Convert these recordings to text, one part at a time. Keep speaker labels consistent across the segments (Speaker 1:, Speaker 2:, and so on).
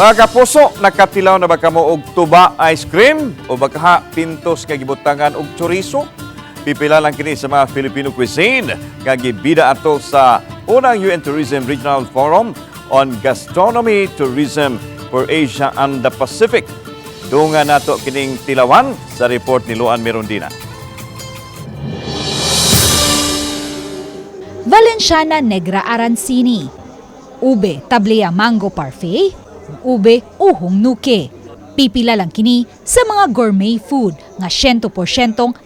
Speaker 1: Mga kapuso, nakatilaw na ba kamo og tuba ice cream o baka pintos nga gibutangan og chorizo? Pipila lang kini sa mga Filipino cuisine nga gibida ato sa unang UN Tourism Regional Forum on Gastronomy Tourism for Asia and the Pacific. Dunga nato kining tilawan sa report ni Luan Mirondina.
Speaker 2: Valenciana Negra Arancini, Ube Tablea Mango Parfait, Ube Uhong Nuke. Pipila lang kini sa mga gourmet food nga 100%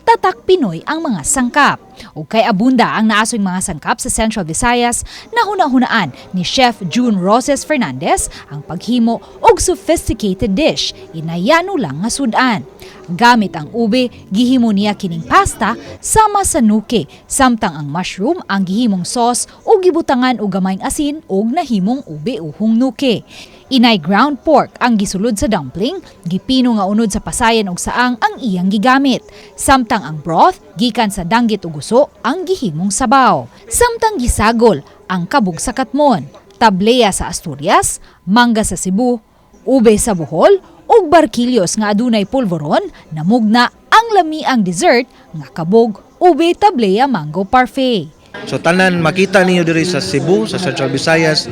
Speaker 2: tatak Pinoy ang mga sangkap. Ug kay abunda ang naasoy mga sangkap sa Central Visayas, nahuna-hunaan ni Chef June Roses Fernandez ang paghimo og sophisticated dish, inayano lang nga sudan. Gamit ang ube, gihimo niya kining pasta sama sa nuke, samtang ang mushroom ang gihimong sauce ug gibutangan og gamayng asin ug nahimong ube uhong nuke. Inay ground pork ang gisulod sa dumpling, gipino nga unod sa pasayan og saang ang iyang gigamit. Samtang ang broth gikan sa danggit ug uso ang gihimong sabaw. Samtang gisagol ang kabog sa Katmon, tablea sa Asturias, mangga sa Cebu, ube sa Bohol ug barquillos nga adunay pulvoron, namugna ang lamiang dessert nga kabog ube tablea mango parfait.
Speaker 3: So tanan makita ninyo diri sa Cebu, sa Central Visayas,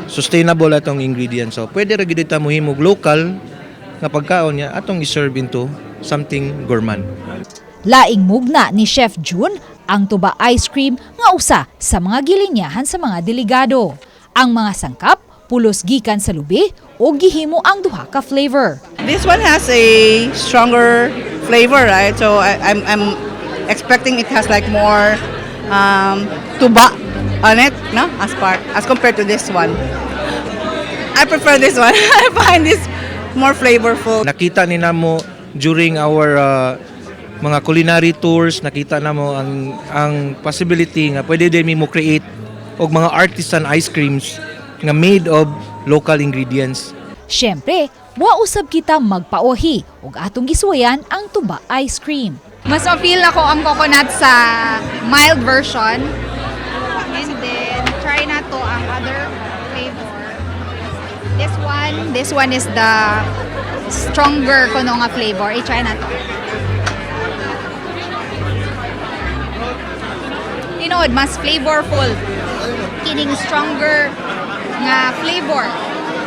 Speaker 3: sustainable atong ingredients. So pwede ra gyud ta mohimog local nga pagkaon niya atong i-serve into something gourmand.
Speaker 2: Laing mugna ni Chef June ang tuba ice cream nga usa sa mga gilinyahan sa mga delegado. Ang mga sangkap pulos gikan sa lubi o gihimo ang duha ka flavor.
Speaker 4: This one has a stronger flavor, right? So I'm expecting it has like more tuba on it, no? As compared to this one. I prefer this one. I find this more flavorful.
Speaker 3: Nakita ni namo during our mga culinary tours, nakita namo ang possibility nga pwede din mi mo create og mga artisan ice creams nga made of local ingredients.
Speaker 2: Siyempre, wa usab kita magpaohi ug atong gisuwayan ang tuba ice cream.
Speaker 5: Mas ma-feel ako ang coconut sa mild version. And then, try na to ang other flavor. This one is the stronger kuno nga flavor. I-try na to. Tinuod, mas flavorful. Kining stronger nga flavor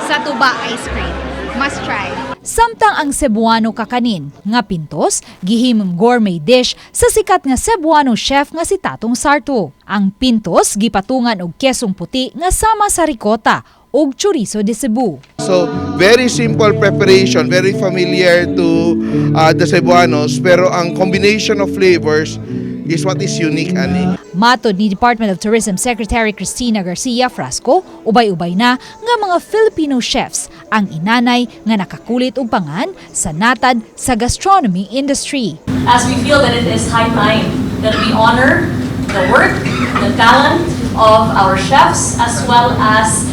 Speaker 5: sa tuba ice cream. Must try.
Speaker 2: Samtang ang Cebuano kakanin nga pintos gihimong gourmet dish sa sikat nga Cebuano chef nga si Tatong Sarto. Ang pintos gipatungan og kesong puti nga sama sa ricotta ug chorizo de Cebu.
Speaker 6: So, very simple preparation, very familiar to the Cebuanos, pero ang combination of flavors is what is unique, ani.
Speaker 2: Matod ni Department of Tourism Secretary Cristina Garcia Frasco, ubay-ubay na nga mga Filipino chefs ang inanay nga nakakulit og pangan sa natad sa gastronomy industry.
Speaker 7: As we feel that it is high time that we honor the work, the talent of our chefs, as well as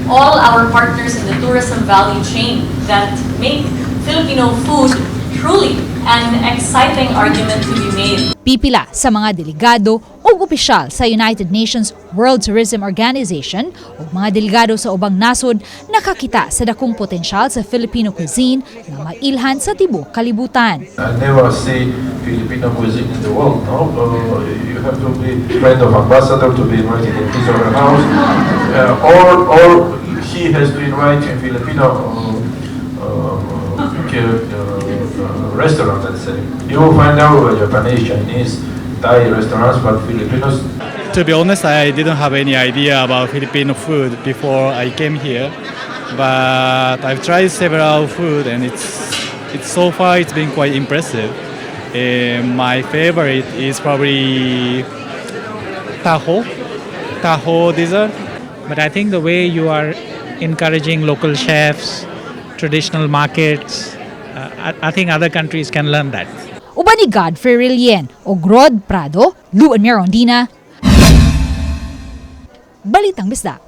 Speaker 7: all our partners in the tourism value chain that make Filipino food truly an exciting argument to be made.
Speaker 2: Pipila sa mga delegado ug opisyal sa United Nations World Tourism Organization ug mga delegado sa ubang nasod nakakita sa dakong potensyal sa Filipino cuisine nga mailhan sa tibuok kalibutan.
Speaker 8: I never see Filipino cuisine in the world, no? You have to be friend of ambassador to be invited in his or her house, or he has to invite you in Filipino restaurant, let's say. You will find out Japanese, Chinese, Thai restaurants, but Filipinos.
Speaker 9: To be honest, I didn't have any idea about Filipino food before I came here, but I've tried several food and it's so far it's been quite impressive. My favorite is probably taho dessert.
Speaker 10: But I think the way you are encouraging local chefs, traditional markets, I think other countries can learn that.
Speaker 2: Uban ni Godfrey Relien ug Rod Prado, Luan Mirondina. Balitang Bisdak.